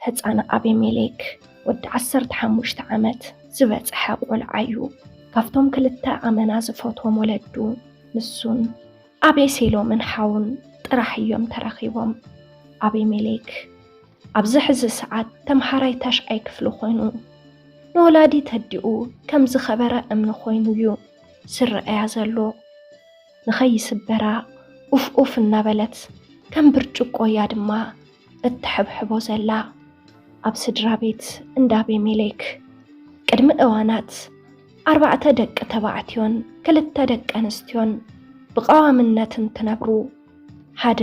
ህፃን ኣቤሜሌክ ወዲ ዓሰርተ ሓሙሽተ ዓመት ዝበፅሐ ቆልዓ እዩ። ካብቶም ክልተ ኣመና ዝፈትዎም ወለዱ ንሱን ኣቤሴሎምን ሓውን ጥራሕ እዮም ተረኺቦም። ኣቤሜሌክ ኣብዚ ሕዚ ሰዓት ተምሃራይ ታሽዓይ ክፍሊ ኮይኑ፣ ንወላዲት ኣዲኡ ከም ዝኸበረ እምኒ ኮይኑ እዩ ዝረኣያ ዘሎ። ንኸይስበራ ኡፍ ኡፍ እናበለት ከም ብርጭቆ እያ ድማ እትሕብሕቦ ዘላ። ኣብ ስድራ ቤት እንዳ ኣቤሜሌክ ቅድሚ እዋናት ኣርባዕተ ደቂ ተባዕትዮን ክልተ ደቂ ኣንስትዮን ብቐዋምነት እንትነብሩ፣ ሓደ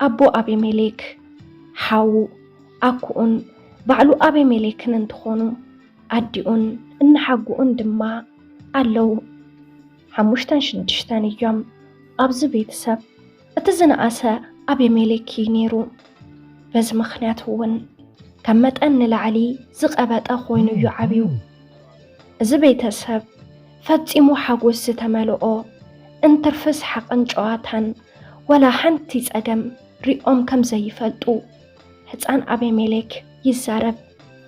ኣቦ ኣቤሜሌክ፣ ሓዉ ኣኩኡን ባዕሉ ኣቤሜሌክን እንትኾኑ፣ ኣዲኡን እናሓጉኡን ድማ ኣለዉ። ሓሙሽተን ሽዱሽተን እዮም ኣብዚ ቤተሰብ። እቲ ዝነኣሰ ኣቤሜሌክ እዩ ነይሩ። በዚ ምኽንያት እውን ካብ መጠን ንላዕሊ ዝቐበጠ ኮይኑ እዩ ዓብዩ። እዚ ቤተሰብ ፈጺሙ ሓጎስ ዝተመልኦ፣ እንትርፊ ሰሓቕን ጨዋታን ወላ ሓንቲ ጸገም ሪኦም ከም ዘይፈልጡ ህጻን ኣቤሜሌክ ይዛረብ።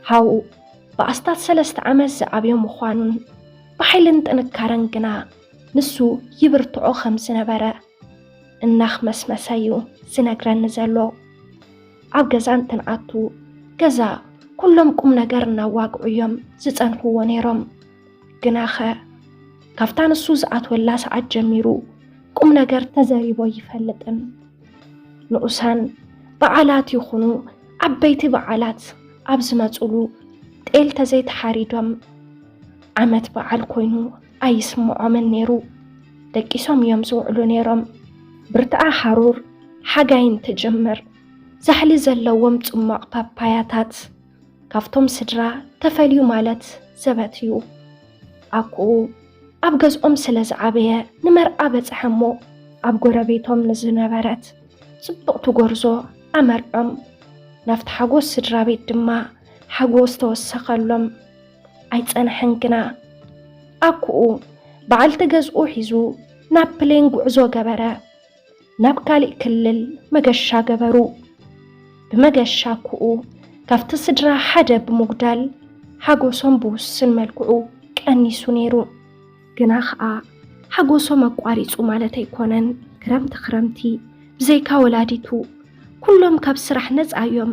ሓዉ ብኣስታት ሰለስተ ዓመት ዝዓብዮ ምዃኑን ብሓይልን ጥንካረን ግና ንሱ ይብርትዖ ከም ዝነበረ እናኽመስመሰ እዩ ዝነግረኒ ዘሎ። ኣብ ገዛ እንትንኣቱ ገዛ ኩሎም ቁም ነገር እናዋግዑ እዮም ዝጸንሕዎ ነይሮም። ግናኸ ካብታ ንሱ ዝኣትወላ ሰዓት ጀሚሩ ቁም ነገር ተዘሪቦ ይፈልጥን። ንኡሳን በዓላት ይኹኑ ዓበይቲ በዓላት ኣብ ዝመጹሉ ጤል ተዘይተሓሪዶም ዓመት በዓል ኮይኑ ኣይስምዖምን ነይሩ። ደቂሶም እዮም ዝውዕሉ ነይሮም። ብርትዓ ሓሩር ሓጋይ እንትጅምር ዛሕሊ ዘለዎም ጽሟቕ ፓፓያታት ካብቶም ስድራ ተፈልዩ ማለት ዘበት እዩ። ኣኩኡ ኣብ ገዝኦም ስለ ዝዓበየ ንመርዓ በጽሐ እሞ ኣብ ጎረቤቶም ንዝነበረት ጽብቕቲ ጎርዞ ኣመርዖም። ናብቲ ሓጎስ ስድራ ቤት ድማ ሓጎስ ተወሰኸሎም። ኣይጸንሐን ግና ኣኩኡ በዓልቲ ገዝኡ ሒዙ ናብ ፕሌን ጉዕዞ ገበረ። ናብ ካሊእ ክልል መገሻ ገበሩ። ብመገሻ ኣኩኡ ካብቲ ስድራ ሓደ ብምጉዳል ሓጎሶም ብውስን መልክዑ ቀኒሱ ነይሩ። ግና ኸኣ ሓጎሶም ኣቋሪጹ ማለት ኣይኮነን። ክረምቲ ክረምቲ ብዘይካ ወላዲቱ ኩሎም ካብ ስራሕ ነጻ እዮም።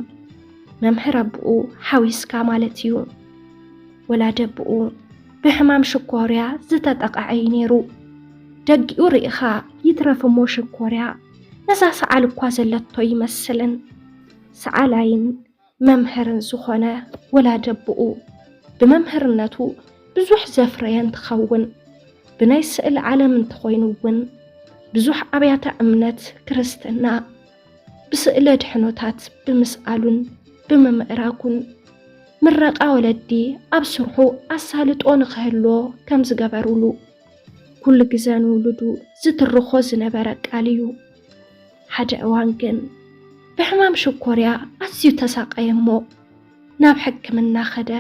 መምህር ኣቦኡ ሓዊስካ ማለት እዩ። ወላዲ ኣቦኡ ብሕማም ሽኮርያ ዝተጠቕዐ እዩ ነይሩ። ደጊኡ ርኢኻ ይትረፍ እሞ ሽኮርያ ነዛ ሰዓል እኳ ዘለቶ ይመስልን። ሰዓላይን መምህርን ዝኾነ ወላዲ ኣቦኡ ብመምህርነቱ ብዙሕ ዘፍረየ እንትኸውን፣ ብናይ ስእሊ ዓለም እንተኾይኑ እውን ብዙሕ ኣብያተ እምነት ክርስትና ብስእለ ድሕኖታት ብምስኣሉን ብምምእራጉን ምረቓ ወለዲ ኣብ ስርሑ ኣሳልጦ ንኽህልዎ ከም ዝገበሩሉ ኩሉ ግዘ ንውሉዱ ዝትርኾ ዝነበረ ቃል እዩ። ሓደ እዋን ግን ብሕማም ሽኮርያ ኣዝዩ ተሳቐየ እሞ ናብ ሕክምና ኸደ።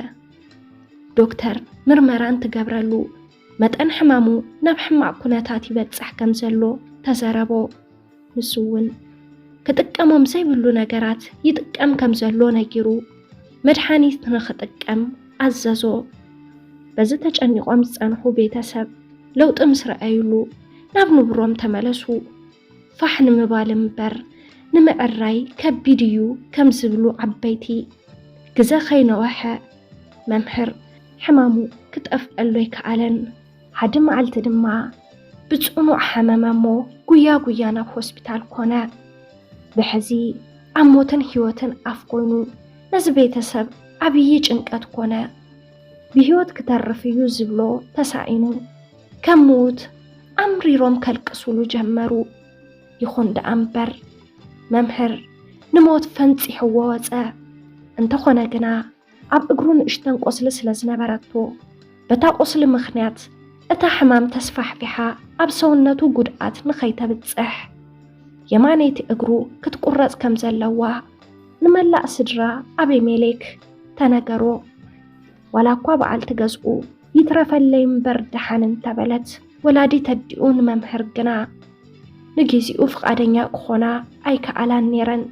ዶክተር ምርመራ እንትገብረሉ መጠን ሕማሙ ናብ ሕማቕ ኩነታት ይበጽሕ ከም ዘሎ ተዘረቦ። ንሱ እውን ክጥቀሞም ዘይብሉ ነገራት ይጥቀም ከም ዘሎ ነጊሩ መድሓኒት ንኽጥቀም ኣዘዞ። በዚ ተጨኒቖም ዝጸንሑ ቤተሰብ ለውጢ ምስ ረኣዩሉ ናብ ንቡሮም ተመለሱ። ፋሕ ንምባል እምበር ንምዕራይ ከቢድ እዩ ከም ዝብሉ ዓበይቲ። ግዘ ከይነወሐ መምህር ሕማሙ ክጠፍአሉ ኣይከኣለን። ሓደ መዓልቲ ድማ ብጽኑዕ ሓመመ እሞ ጉያ ጉያ ናብ ሆስፒታል ኮነ። ብሕዚ ኣብ ሞትን ህይወትን ኣፍ ኮይኑ ነዚ ቤተሰብ ዓብዪ ጭንቀት ኮነ። ብህይወት ክተርፍ እዩ ዝብሎ ተሳኢኑ ከም ምዉት ኣምሪሮም ከልቅሱሉ ጀመሩ። ይኹን ደኣ እምበር መምህር ንሞት ፈንጺሕዎ ወጸ። እንተኾነ ግና ኣብ እግሩ ንእሽተን ቁስሊ ስለ ዝነበረቶ በታ ቁስሊ ምኽንያት እታ ሕማም ተስፋሕፊሓ ኣብ ሰውነቱ ጉድኣት ንኸይተብጽሕ የማነይቲ እግሩ ክትቁረጽ ከም ዘለዋ ንመላእ ስድራ ኣቤሜሌክ ተነገሮ። ዋላ እኳ በዓልቲ ገዝኡ ይትረፈለይ እምበር ደሓን እንተበለት፣ ወላዲት ኣዲኡ ንመምህር ግና ንግዜኡ ፍቓደኛ ክኾና ኣይከኣላን ነይረን።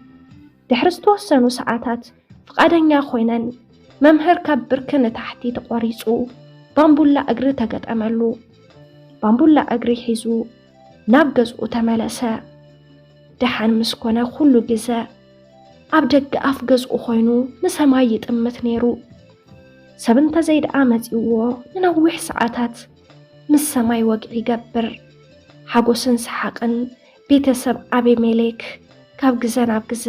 ድሕሪ ዝተወሰኑ ሰዓታት ፍቓደኛ ኮይነን፣ መምህር ካብ ብርኪ ንታሕቲ ተቖሪጹ፣ ባምቡላ እግሪ ተገጠመሉ። ባምቡላ እግሪ ሒዙ ናብ ገዝኡ ተመለሰ። ደሓን ምስ ኮነ ኩሉ ግዘ ኣብ ደገ ኣፍ ገዝኡ ኮይኑ ንሰማይ ይጥምት ነይሩ። ሰብ እንተዘይደኣ መጺእዎ ንነዊሕ ሰዓታት ምስ ሰማይ ወግዒ ይገብር። ሓጎስን ሰሓቕን ቤተሰብ ኣቤሜሌክ ካብ ግዘ ናብ ግዘ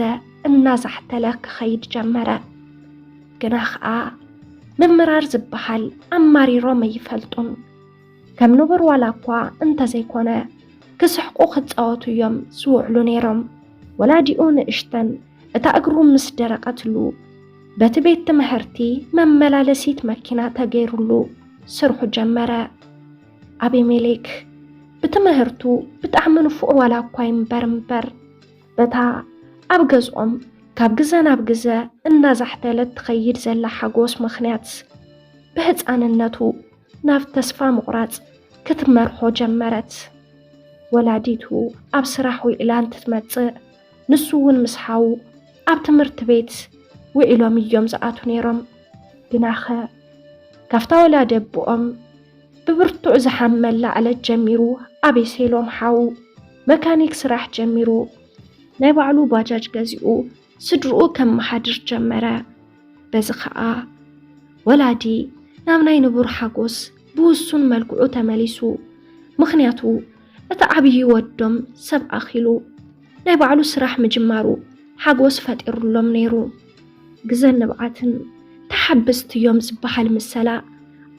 እናዛሕተለ ክኸይድ ጀመረ። ግና ኸኣ ምምራር ዝበሃል ኣማሪሮም ኣይፈልጡን። ከም ንቡር ዋላ እኳ እንተዘይኮነ፣ ክስሕቁ ክጻወቱ እዮም ዝውዕሉ ነይሮም። ወላዲኡ ንእሽተን እታ እግሩ ምስ ደረቐትሉ፣ በቲ ቤት ትምህርቲ መመላለሲት መኪና ተገይሩሉ ስርሑ ጀመረ። ኣቤሜሌክ ብትምህርቱ ብጣዕሚ ንፉዕ ዋላ እኳ ይንበር እምበር፣ በታ ኣብ ገዝኦም ካብ ግዘ ናብ ግዘ እናዛሕተለት ትኸይድ ዘላ ሓጎስ ምኽንያት፣ ብህፃንነቱ ናብ ተስፋ ምቑራፅ ክትመርሖ ጀመረት። ወላዲቱ ኣብ ስራሕ ውዒላ እንትትመፅእ፣ ንሱ እውን ምስ ሓዉ ኣብ ትምህርቲ ቤት ውዒሎም እዮም ዝኣትዉ ነይሮም። ግናኸ፣ ካብታ ወላዲ ኣቦኦም ብብርቱዕ ዝሓመላ ዕለት ጀሚሩ፣ ኣቤሴሎም ሓዉ መካኒክ ስራሕ ጀሚሩ፣ ናይ ባዕሉ ባጃጅ ገዚኡ ስድርኡ ከመሓድር ጀመረ። በዚ ኸኣ፣ ወላዲ ናብ ናይ ንቡር ሓጎስ ብውሱን መልክዑ ተመሊሱ። ምኽንያቱ፣ እቲ ዓብዪ ወዶም ሰብ ኣኺሉ ናይ ባዕሉ ስራሕ ምጅማሩ ሓጎስ ፈጢሩሎም ነይሩ። ግዘን ንብዓትን ተሓበስቲ እዮም ዝበሃል ምሰላ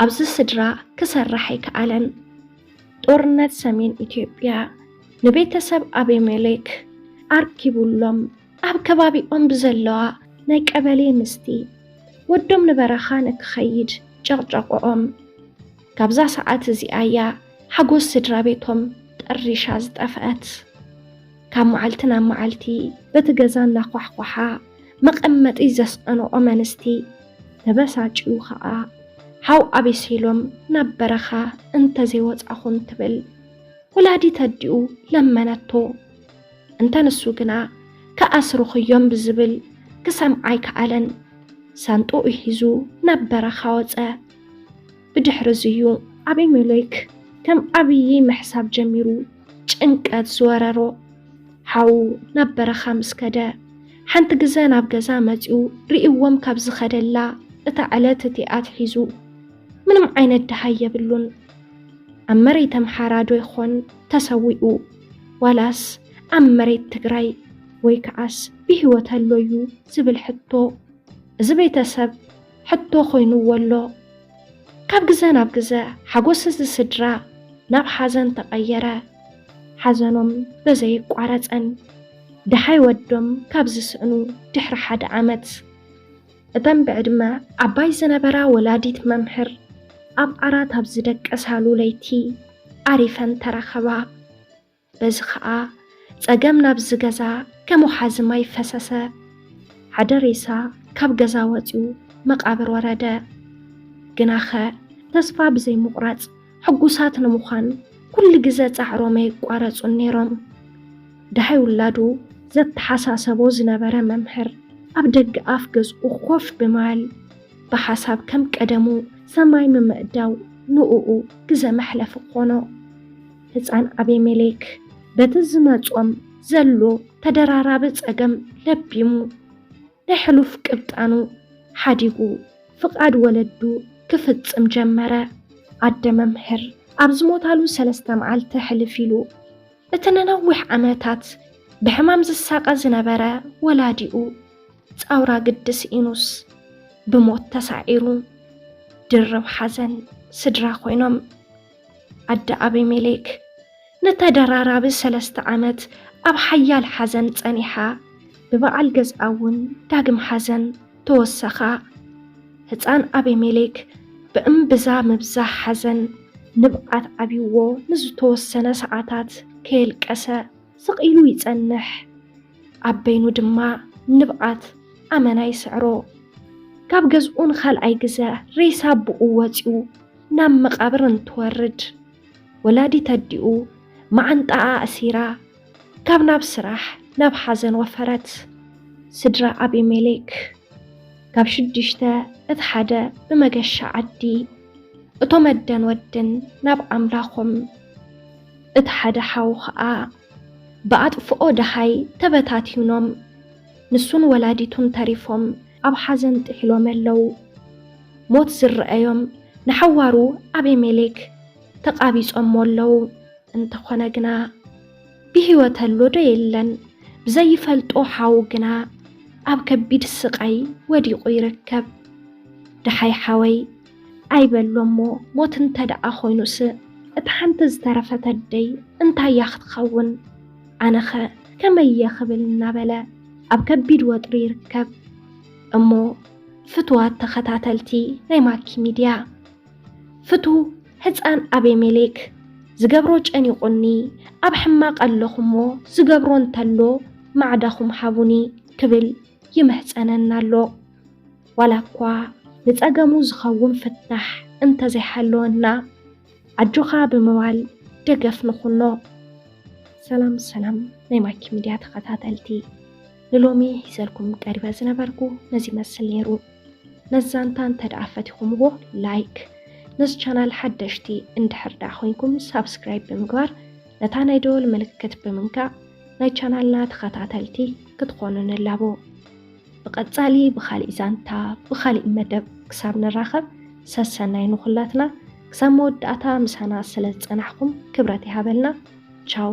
ኣብዚ ስድራ ክሰርሕ ኣይከኣለን። ጦርነት ሰሜን ኢትዮጵያ ንቤተሰብ ኣቤሜሌክ ኣርኪቡሎም፣ ኣብ ከባቢኦም ብዘለዋ ናይ ቀበሌ ኣንስቲ ወዶም ንበረኻ ንክኸይድ ጨቕጨቕኦም። ካብዛ ሰዓት እዚኣ እያ ሓጎስ ስድራ ቤቶም ጠሪሻ ዝጠፍአት። ካብ መዓልቲ ናብ መዓልቲ በቲ ገዛ እናኳሕኳሓ መቐመጢ ዘስቐንኦም ኣንስቲ ተበሳጭዩ ኸኣ፣ ሓው ኣቤሴሎም ናብ በረኻ እንተዘይወጻኹም ትብል ወላዲት ኣዲኡ ለመነቶ። እንተ ንሱ ግና፣ ክኣስሩኺ እዮም ብዝብል ክሰምዓ ኣይከኣለን። ሳንጥኡ ሒዙ ናብ በረኻ ወጸ። ብድሕሪ እዚ እዩ ኣቤሜሌክ ከም ዓብዪ ምሕሳብ ጀሚሩ፣ ጭንቀት ዝወረሮ። ሓዉ ናብ በረኻ ምስ ከደ፣ ሓንቲ ግዘ ናብ ገዛ መጺኡ ርእይዎም ካብ ዝኸደላ እታ ዕለት እቲኣ ኣትሒዙ ምንም ዓይነት ደሃይ የብሉን። ኣብ መሬት ኣምሓራ ዶ ይኾን ተሰዊኡ፣ ዋላስ ኣብ መሬት ትግራይ፣ ወይ ከዓስ ብህይወት ኣሎ እዩ ዝብል ሕቶ እዚ ቤተሰብ ሕቶ ኮይኑዎ ኣሎ። ካብ ግዘ ናብ ግዘ ሓጎስ እዚ ስድራ ናብ ሓዘን ተቐየረ። ሓዘኖም በዘየቋረጸን ደሃይ ወዶም ካብ ዝስእኑ ድሕሪ ሓደ ዓመት፣ እተን ብዕድመ ዓባይ ዝነበራ ወላዲት መምህር ኣብ ዓራት ኣብ ዝደቀሳሉ ለይቲ ዓሪፈን ተረኸባ። በዚ ኸኣ ጸገም ናብዚ ገዛ ከም ወሓዚ ማይ ፈሰሰ። ሓደ ሬሳ ካብ ገዛ ወጺኡ መቓብር ወረደ። ግናኸ፣ ተስፋ ብዘይምቑራጽ ሕጉሳት ንምዃን ኩሉ ግዘ ጻዕሮም ኣየቋረጹን ነይሮም። ደሃይ ውላዱ ዘተሓሳሰቦ ዝነበረ መምህር፣ ኣብ ደገ ኣፍ ገዝኡ ኮፍ ብምባል፣ ብሓሳብ ከም ቀደሙ ሰማይ ምምእዳው ንእኡ ግዘ መሕለፊ ኮኖ። ህፃን ኣቤሜሌክ በቲ ዝመጾም ዘሎ ተደራራቢ ጸገም ለቢሙ፣ ናይ ሕሉፍ ቅብጣኑ ሓዲጉ ፍቓድ ወለዱ ክፍጽም ጀመረ። ኣደ መምህር ኣብ ዝሞታሉ ሰለስተ መዓልቲ ሕልፍ ኢሉ፣ እቲ ንነዊሕ ዓመታት ብሕማም ዝሳቐ ዝነበረ ወላዲኡ ጻውራ ግዲ ስኢኑስ ብሞት ተሳዒሩ፣ ድርብ ሓዘን ስድራ ኮይኖም። ኣደ ኣቤሜሌክ ንተደራራቢ ሰለስተ ዓመት ኣብ ሓያል ሓዘን ጸኒሓ፣ ብበዓል ገዝኣ እውን ዳግም ሓዘን ተወሰኻ። ህጻን ኣቤሜሌክ ብእምብዛ ምብዛሕ ሓዘን ንብዓት ዓብይዎ ንዝተወሰነ ሰዓታት ከየልቀሰ ስቕ ኢሉ ይጸንሕ። ኣብ በይኑ ድማ ንብዓት ኣመና ይስዕሮ። ካብ ገዝኡ ንኻልኣይ ግዘ ሬሳ ኣቦኡ ወጺኡ ናብ መቓብር እንትወርድ፣ ወላዲት ኣዲኡ መዓንጣኣ ኣሲራ ካብ ናብ ስራሕ ናብ ሓዘን ወፈረት። ስድራ ኣቤሜሌክ ካብ ሽዱሽተ እቲ ሓደ ብመገሻ ዓዲ፣ እቶም ኣደን ወድን ናብ ኣምላኾም፣ እቲ ሓደ ሓው ኸኣ ብኣጥፍኦ ደሃይ ተበታቲኖም፣ ንሱን ወላዲቱን ተሪፎም ኣብ ሓዘን ጥሒሎም ኣለዉ። ሞት ዝረኣዮም ንሓዋሩ ኣቤሜሌክ ተቓቢጾሞ ኣለዉ። እንተኾነ ግና ብህይወት ኣሎ ዶ የለን ብዘይፈልጦ ሓው ግና ኣብ ከቢድ ስቓይ ወዲቑ ይርከብ። ደሓይ ሓወይ ኣይበሎ እሞ ሞት እንተ ደኣ ኮይኑስ እታ ሓንቲ ዝተረፈት ኣደይ እንታይ እያ ክትኸውን? ኣነኸ ከመይ እየ ክብል እናበለ ኣብ ከቢድ ወጥሪ ይርከብ። እሞ ፍትዋት ተኸታተልቲ ናይ ማኪ ሚድያ፣ ፍቱ ህፃን ኣቤሜሌክ ዝገብሮ ጨኒቑኒ ኣብ ሕማቕ ኣለኹ እሞ ዝገብሮ እንተሎ ማዕዳኹም ሃቡኒ ክብል ይምሕፀነና ኣሎ። ዋላ እኳ ንፀገሙ ዝኸውን ፍታሕ እንተዘይሃለወና ኣጆኻ ብምባል ደገፍ ንኹኖ። ሰላም ሰላም ናይ ማኪ ሚድያ ተኸታተልቲ፣ ንሎሚ ሒዘልኩም ቀሪበ ዝነበርኩ ነዚ ይመስል ነይሩ። ነዚ ዛንታ እንተ ደኣ ፈቲኹምዎ ላይክ፣ ነዚ ቻናል ሓደሽቲ እንድሕር ደኣ ኮይንኩም ሳብስክራይብ ብምግባር ነታ ናይ ደወል ምልክት ብምንካእ ናይ ቻናልና ተኸታተልቲ ክትኾኑ ንላቦ። ብቐጻሊ ብኻሊእ ዛንታ ብኻሊእ መደብ ክሳብ ንራኸብ ሰሰናይ ንኹላትና። ክሳብ መወዳእታ ምሳና ስለ ዝጸናሕኩም ክብረት ይሃበልና። ቻው።